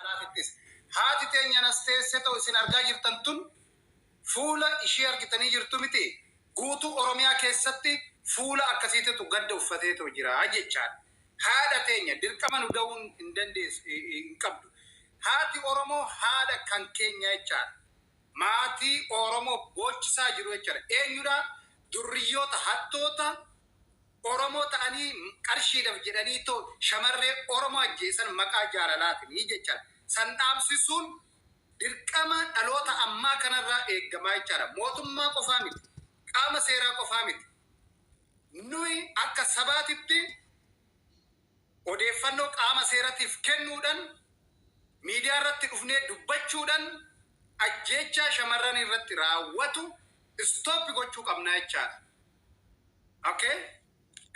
Alaatittis haati teenya nas teesse ta'u isin argaa jirtan tun fuula ishii argitanii jirtu miti guutuu Oromiyaa keessatti fuula akkasiititu gadda uffateetoo jira jechaadha. Haadha teenya dirqama nu da'uun hin dandeessu hin qabdu. Haati Oromoo haadha kan keenya jechaadha. Maatii Oromoo boochisaa jiru jechaadha. Eenyudha? Durriyyoota hattoota Oromoo ta'anii qarshiidhaf jedhanii too shamarree Oromoo ajjeesan maqaa jaalalaatini jechaadha. San dhaabsisuun dirqama dhaloota ammaa kanarraa eeggamaa jechaadha. Mootummaa qofaa miti. Qaama seeraa qofaa miti. Nuyi akka sabaatitti odeeffannoo qaama seeratiif kennuudhan, miidiyaa irratti dhufnee dubbachuudhan ajjeechaa shamarran irratti raawwatu stop gochuu qabna jechaadha. Ok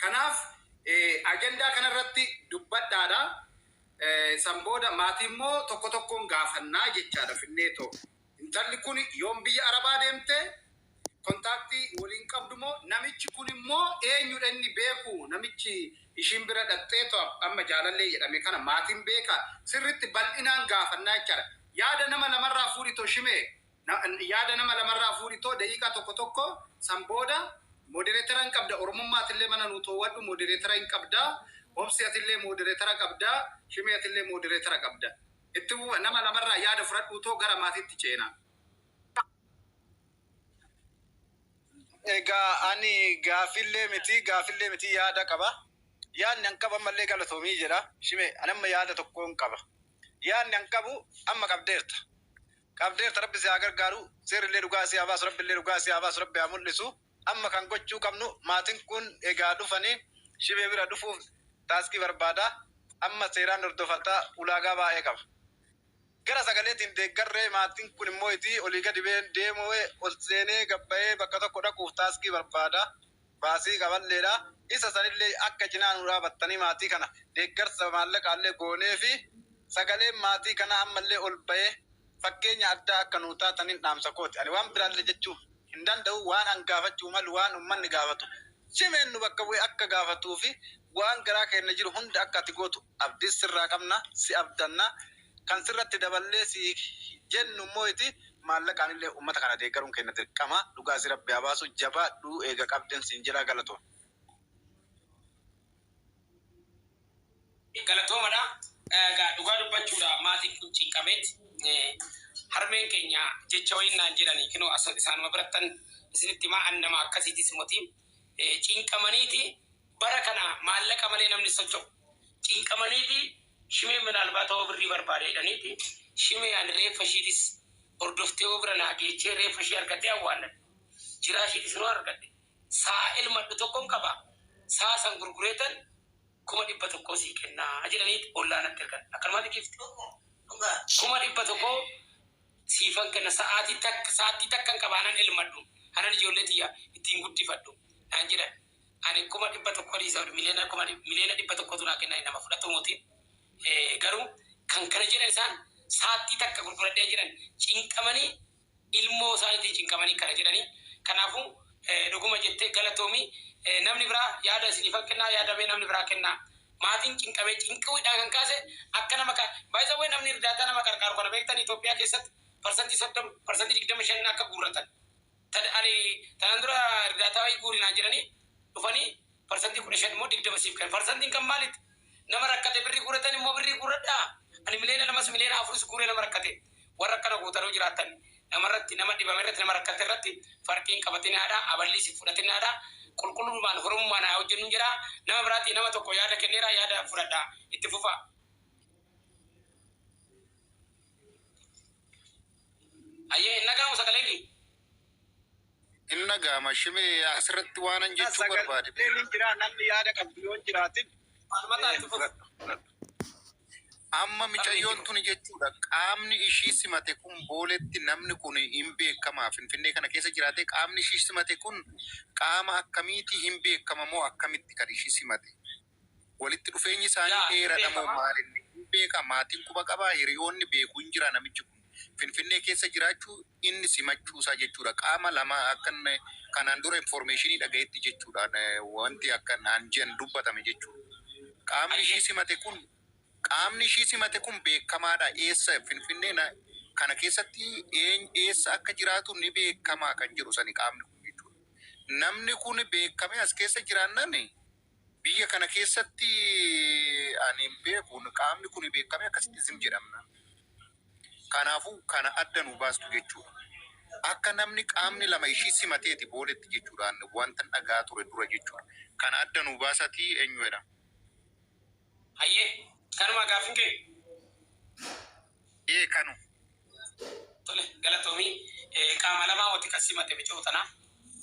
kanaaf ajandaa kana irratti dubbadhaadha. San booda maatii immoo tokko tokkoon gaafannaa jechaadha finneetoo. Intalli kun yoom biyya Arabaa deemte? Kontaaktii waliin qabdu moo? Namichi kun immoo eenyudha inni beeku? Namichi ishiin bira dhaqxeetu amma jaalallee jedhame kana maatiin beekaa? Sirriitti bal'inaan gaafannaa jechaadha. Yaada nama lamarraa fuudhitoo Shimee? Yaada nama lamarraa fuudhitoo daqiiqaa tokko tokko san booda modereetara hin qabda Oromummaa atillee mana nuu toowwadhu modereetara hin qabda Obsi atillee modereetara qabda Shimee atillee modereetara qabda. Itti fufa nama lamarraa yaada fudhadhuutoo gara maatiitti ceena. Egaa ani gaaffiillee miti gaaffiillee miti yaada qaba. Yaadni an qabu ammallee galatoomii jedha. Shime ani amma yaada tokkoon qaba. Yaadni an qabu amma qabdeerta. Qabdeerta rabbi si haa gargaaru seerrillee dhugaa si haa baasu rabbillee dhugaa si haa baasu rabbi haa mul'isu. Amma kan gochuu qabnu maatin kun egaa dhufani shibee bira dhufuuf taaskii barbaada. Amma seeraan hordofata ulaagaa baay'ee qaba. Gara sagaleetiin deeggarree maatiin kun immoo itii olii gadi deemee ol seenee gad bahee bakka tokko dhaquuf taaskii barbaada. Baasii qaballeedha. Isa sanillee akka cinaa nu dhaabattanii maatii kana deeggarsa maallaqaallee gooneefi sagaleen maatii kanaa ammallee ol bahee fakkeenya addaa akka nuu taatanin dhaamsa kooti. Ani waan biraallee jechuu hin danda'u. Waan an gaafachuu malu waan ummanni gaafatu Shimeen nu bakka bu'ee akka gaafatuu fi waan garaa keenna jiru hunda akka ati gootu abdiis sirraa qabna, si abdanna. Kan sirratti daballee sii jennu immoo iti maallaqaanillee ummata kana deeggaruun keenna dirqama. Dhugaa si Rabbi haa baasu. Jabaadhu eega qabden siin jedha. Galatoomi. Galatoomadha. Egaa dhugaa dubbachuudha maatiin kun cinqameet harmeen keenya jecha wayiin naan jedhani kinoo as isaanuma birattan isinitti himaa an nama akkasiitis moti cinqamaniiti bara kana maallaqa malee namni socho'u cinqamaniiti shimee minaalbaata hoo birrii barbaade jedhaniiti shimee ani reeffa ishiitis hordoftee hoo bira naa geechee reeffa ishii argadhee awwaalladhe jiraa ishiitis noo argadhe sa'a elmadhu tokkon qaba sa'a san gurgureetan 100,000 sii kenna jedhaniit ollaa natti ergan. Akkanumaati giifti? 100,000 siifan kenna sa'aatii takka sa'attii takkan qaba anan elmadhu anan ijoollee tiyya ittiin guddifadhu naan jedhan. Ani 100,000 dhiisa miliyoona kuma miliyoona 100tu naa kenna nama fudhatu moti. Garuu kan kana jedhan isaan sa'attii takka gurguradhee jedhan cinqamanii ilmoo isaaniitiin cinqamanii kana jedhanii kanaafuu dhuguma jettee galatoomi namni biraa yaada isiniifan kennaa yaada mee namni biraa kennaa maatiin cinqamee cinqiidhaan kan kaase akka nama ka by the way namni irdaataa nama qarqaaru kana beektan Itoophiyaa keessatti parsantii 30 parsantii 25 akka guurratan Tad ani tanan dura irdaataa wayii guuri naan jedhanii dhufanii parsantii 15 immoo 20 siif kenna. Parsantiin kan maaliiti? Nama rakkate birrii guurratan immoo birrii guurradhaa. Ani miliyoona lamas miliyoona afuris guuree nama rakkate. Warra akkana gootanuu jiraattan namarratti nama dhibame irratti nama rakkate irratti farqii hin qabatinaadha. Aballiis hin fudhatinaadha. Qulqullummaan horomummaan haa hojjennu jedha. Nama biraatii nama tokko yaada kenneera yaada fudhadha. Itti fufaa. Hayyee hin dhaga'amu sagaleen kee. Hin dhaga'ama shime asirratti waanan jechuu barbaade. Sagaleen hin jira namni yaada qabdu yoo hin jiraatin Falmataa itti fufi. fudhadhu fudhadhu. Amma Sabni itti micayyoon fufi. tuni jechuudha qaamni ishii simate kun booletti namni kun hin beekama finfinnee kana keessa jiraatee qaamni ishii simate kun qaama akkamiiti hin beekama moo akkamitti kan ishii simate? Walitti dhufeenyi isaanii Yaa hin dheeradha moo beekama. maal inni? Hin beeka, maatiin quba qabaa, hiriyoonni beeku hin jira namichi kun Finfinnee keessa jiraachuu inni simachuusaa jechuudha. Qaama lama akka inni kanaan dura information dhagayetti jechuudha wanti akka naan jedhan dubbatame jechuudha. Qaamni Hayyee. ishii simate kun Qaamni ishii simate kun beekamaadha. Eessa Finfinnee kana keessatti eessa akka jiraatu ni beekamaa kan jedhu sani qaamni kun jechuudha. Namni kun beekamee as keessa jiraannan biyya kana keessatti ani hin beeku, qaamni kun beekamee akkasitti zim jedhamna. Kanaafuu kana adda nu baastu jechuudha. Akka namni qaamni lama ishii simateeti booletti jechuudha, wanta dhagaa ture dura jechuudha. Kana adda nu baasatii eenyudha? Hayyee, kanuma gaafin kee? Ee, kanu. Tole, galatoomii. Qaama lamaa wati kan simate bicoo tana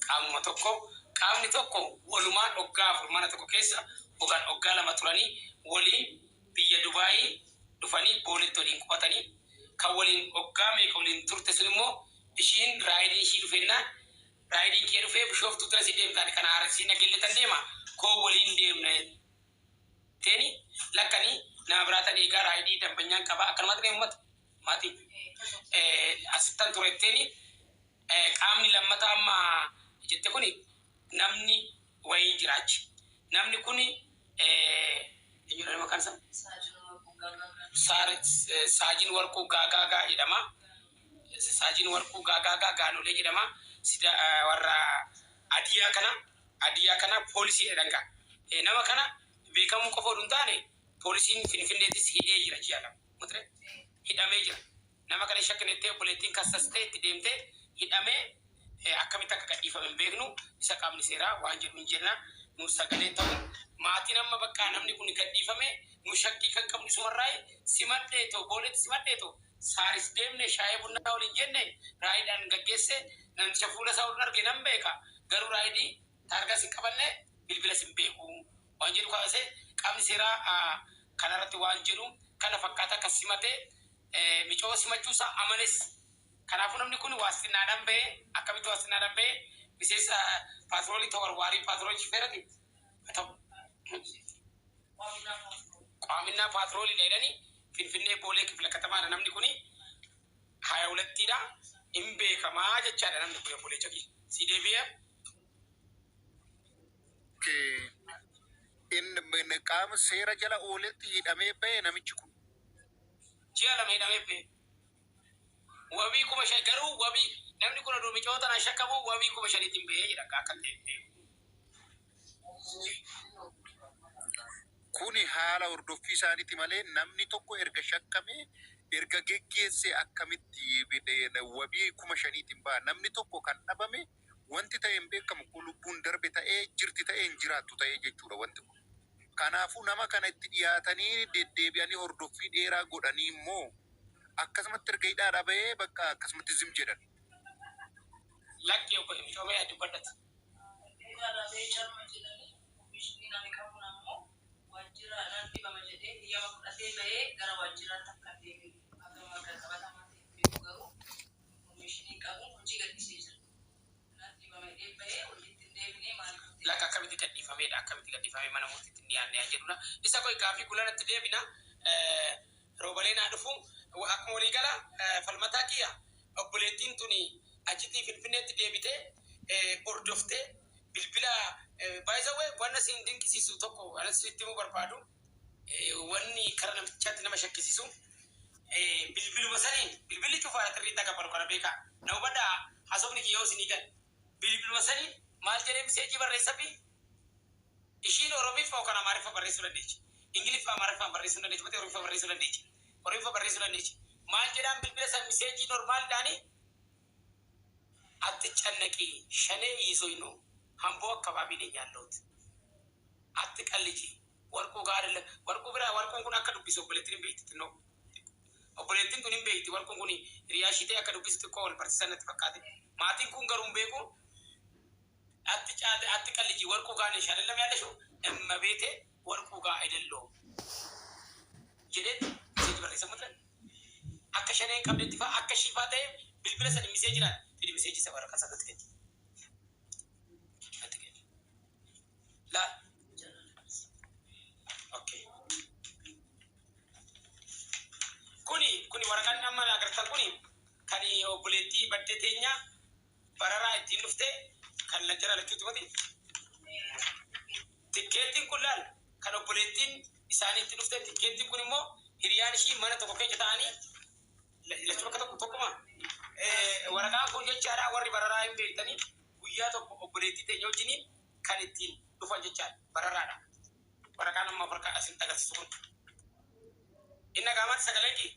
qaamuma tokko, qaamni tokko walumaan hoggaa 4 mana tokko keessa yookaan hoggaa 2 turanii, waliin biyya Dubaayii dhufanii Booletti waliin qubatanii, kan waliin hoggaa meeqa waliin turte sun immoo ishiin raayidii ishii dhufennaan, raayidiin kee dhufee Bishooftuu tura si deemtaan kana Arsii Nageelletan deema koo waliin deemna teeni lakkanii nama biraatan eegaa raayidii dambanyaan qaba akkanumatti uummata maatii asittan turetteeni. Qaamni lammataa amma jette kuni namni wayiin jiraachi. Namni kuni eenyudha maqaan isaa? Saajin Warquu Gaagaagaa jedhama. Saajin Warquu Gaagaagaa Gaanolee jedhama. Sida warra Adiyaa kana poolisii jedhan gaa. Nama kana beekamuu qofa oduu hin taane, poolisiin Finfinneettis hidhee jira ji'a 2. Mutire hidhamee jira. Nama kana shakkinettee obboleettiin kassastee itti deemtee hidhamee akkamitti akka gadhiifame hin beeknu. Isa qaamni seeraa waan jedhu hin jenna. Nu sagalee ta'u maatiin amma bakka namni kun gadhiifame nu shakkii kan qabnu isumarraa. Simadheeto Booletti simadheeto Saaris deemne, shaayii bunnaa waliin jenne, raayiidhaan gaggeesse. Namticha fuula isaa waliin arge nan beeka, garuu raayidii taargaas hin qabanne, bilbilas hin beeku waan jedhu kaasee, qaamni seeraa kanarratti waan jedhu kana fakkaata akka simatee micoo simachuusaa amanes. Kanaafuu namni kun waastinnaadhaan bahee, akkamitti waastinnaadhaan bahee? Miseensa paatroolii tawarwaarii, paatroolii shifeerati ta'u, qaaminaa paatroolii jedhanii Finfinnee Boolee kifla katamaadha. Namni kuni 22ttiidha, hin beekamaa jechaadha namni kun. Obbolee Caqii si deebi'ee. Inni qaama seera jala ooletti hidhamee bahe namichi kun. Ji'a 2 hidhamee bahe. Wabii 5,000 garuu, wabii namni kun oduu micoo tanaan shakkamu wabii 5,000tiin bahee jedha akka ta'e. Kuni haala hordoffii isaaniiti malee namni tokko erga shakkamee, erga geggeessee, akkamitti wabii 5,000tiin baha? Namni tokko kan dhabame wanti ta'e hin beekamu kun lubbuun darbe ta'ee jirti ta'ee hin jiraattu ta'ee jechuudha wanti kun. Kanaafuu nama kana itti dhiyaatanii deddeebi'anii hordoffii dheeraa godhanii immoo akkasumatti erga hidhaadhaa bahee bakka akkasumatti zim jedhan. Lakki, obbo micoo bahee dubbadhati. Dhugaadhaa calma jedhanii oomishni namni qabuun ammoo waajjiraadhaan dhibama jedhee eeyyama fudhatee bahee gara waajjiraatti akka deebi'u hagam akka qabatamaa ta'e beeku, garuu oomishni qabuun hojii gadhiisee jira. Kanaaf dhibama jedhee bahee hojiitti hin deebinee maaliif? Lakka, akkamitti gadhiifameedha, akkamitti gadhiifamee mana murtiitti hin dhiyaanne haa jedhudha. Isa koy gaafii gulanatti deebina. Roobalee naa dhufu. Akkuma waliigala falmataa kiyya, obboleettiin tuni achitti Finfinneetti deebitee hordoftee bilbila baay'isawwee. Wanna isin dinqisiisu tokko anas sitti himuu barbaadu, wanni kara namichaatti nama shakkisiisu, bilbiluma saniin, bilbilli cufaadha, xirriin takka baru kana beekaa na hubadhaa, haasofni kiyya yoo isinii gale, bilbiluma saniin maal jedhee miseejii barreessa fi ishiin Oromiffa yookaan Amaariffa barreessuu dandeechi. Ingiliffa Amaariffaan barreessuu dandeechi. Mati Oromiffa barreessuu dandeechi. Oromiffa barreessuu dandeechi. Maal jedhaan bilbila san miseejii normaaliidhaanii? "አትጨነቂ፣ ሸኔ ይዞኝ ነው፣ አምቦ አካባቢ ነኝ ያለሁት፣ አትቀልጂ፣ ወርቁ ጋር አይደለም፣ ወርቁ bira." Warquun kun akka dubbisu obboleettiin hin beekti xinnoo. Obboleettiin kun hin beekti. Warquun kun hiriyaa ishee ta'e akka dubbisu xiqqoo wal barsiisan natti fakkaate. Maatiin kun garuu hin beeku. አትቀልጂ፣ ወርቁ ጋር ነሽ አይደለም ያለሽው? እመቤቴ ወርቁ ጋር አይደለሁም jedhee miseeji barreessa mutan. Akka shaneen qabdetti fa'a akka shiifaa ta'e bilbila sani miseejiidhaan fidi, miseejii isa waraqaa sanatti kenni. Natti kenni. Laal. Okay. Kuni waraqaan amma agartan kuni kan obboleettii baddee teenya bararaa ittiin dhufte kan jara lachuutti mati. Tikkeettiin kun laal kan obboleettiin Isaaniitti dhufte. Tikkeettiin kun immoo hiriyaan ishii mana tokko keessa ta'anii lachuu bakka tokko tokkuma. Waraqaan kun jechaadha, warri bararaa hin beektanii, guyyaa tokko obboleettii teenya wajjiniin kan ittiin dhufan jechaadha, bararaadha. Waraqaan amma waraqaa asin agarsiisu kun. Inni gaamatti sagalee kee.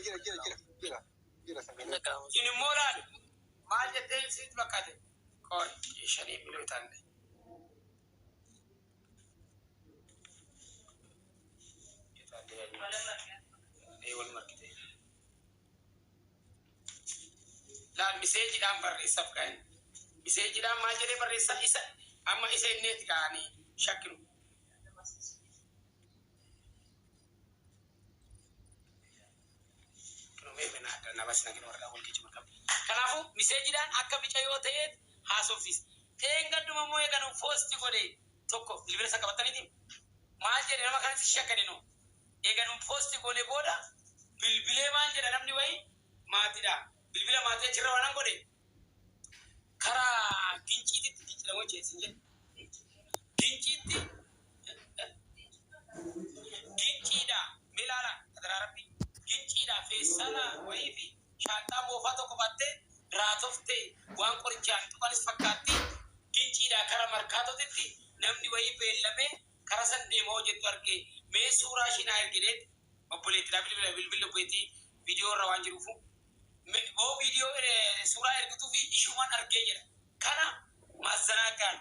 Jira, jira, jira, jira, jira sagalee. Kun immoo laal maal jettee sitti fakkaate? Qoy shanii miloo taanne. Wal markite. Laal, miseejiidhaan barreessaaf ka'an. Miseejiidhaan maal jedhee barreessa isa amma isa inneeti ka'anii shakkinu. Kanaafuu miseejiidhaan akka micayyoo ta'eet haasofsiisa. Ta'een gadduma immoo eeganu post godhe tokko bilbila isa qabataniiti. Maal jedhe nama kanatti shakkani no. Eeganu post godhe booda bilbilee maal jedha namni wayii maatiidha. Bilbila maatii achirra waan godhe karaa Ginciititti, Gincii jeesin jedhe. Ginciitti, Ginciidha milaala kadaraaratti Ginciidha feessala wayii fi shaanxaa moofaa tokko baattee raatoftee waan qorichaan tuqanis fakkaatti, Ginciidha kara Markaatotitti namni wayii beellamee kara san deemaa hojjettu argee, mee suuraa ishii naa ergineet obboleettidha. Bilbila bilbilli obboleettii viidiyoo irra waan jiruufu boo viidiyoo suuraa ergituu fi ishumaan argee jedha. Kana maazzanaagaan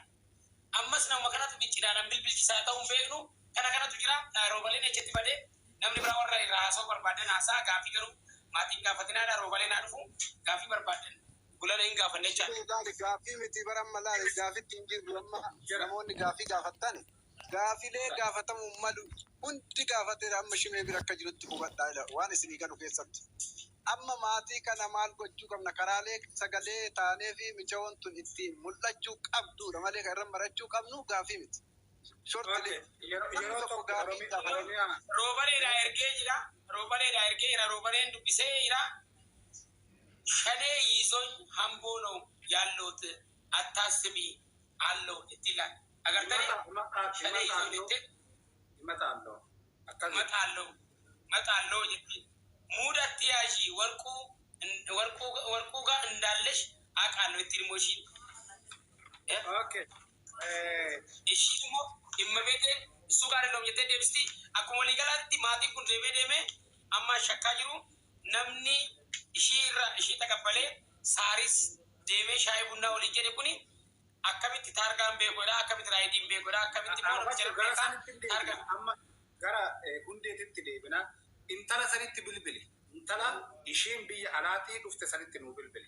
ammas nama kanatu binciidhaan bilbilchisaa ta'uu hin beeknu. Kana kanatu jira. Roobaleen achitti badee namni biraa warra irraa haasa'uu barbaadan haasaa. Gaafii garuu maatiin gaafatinaadha. Roobaleen haa dhufu, gaafii barbaadan gulala hin gaafanne jechaadha. Laali, gaaffii miti bara amma, laali, gaaffitti hin jirru. Amma namoonni gaaffii gaafattan gaafilee gaafatamuu malu hundi gaafateera. Amma Shimee bira akka jirutti hubadhaa waan isinii galu keessatti. Amma maatii kana maal gochuu qabna? Karaalee sagalee taanee fi micaa'oon tun ittiin mul'achuu qabduudha malee kan irra marachuu qabnu gaafii miti. Shortly namni Yeroo tokko tokko gaafii gaafate. Oromiyaa Roobaleedhaa ergee jira. Roobaleedhaa ergee jira. Roobaleen dubbisee jira. "ሸኔ ይዞኝ አምቦ ነው ያለሁት፣ አታስቢ አለው" itti ilaal. Agartanii, "ሸኔ ይዞኝ" jettee Himataallo. Akkas "መጣለሁ መጣለሁ" jetti. "ሙዳት ያዢ፣ ወርቁ ወርቁ ወርቁ ጋር እንዳለሽ አውቃለሁ" itti immoo ishiin. Okay. Ishiin immoo dhimma beekee "እሱ ጋር አይደለሁም" jettee deebisti. Akkuma waliigalaatti maatiin kun deemee deemee amma shakkaa jiru, namni ishii irra ishii taqabbalee saaris deemee shaayii bunnaa waliin jedhe kuni akkamitti taargaan beekodha, akkamitti raayidiin beekodha, akkamitti immoo namicha Gara beekaa sanitti deebina. taargaan. Amma gara hundeetitti deebina. Intala sanitti bilbili. Intala ishiin biyya alaatii dhufte sanitti nuu bilbili.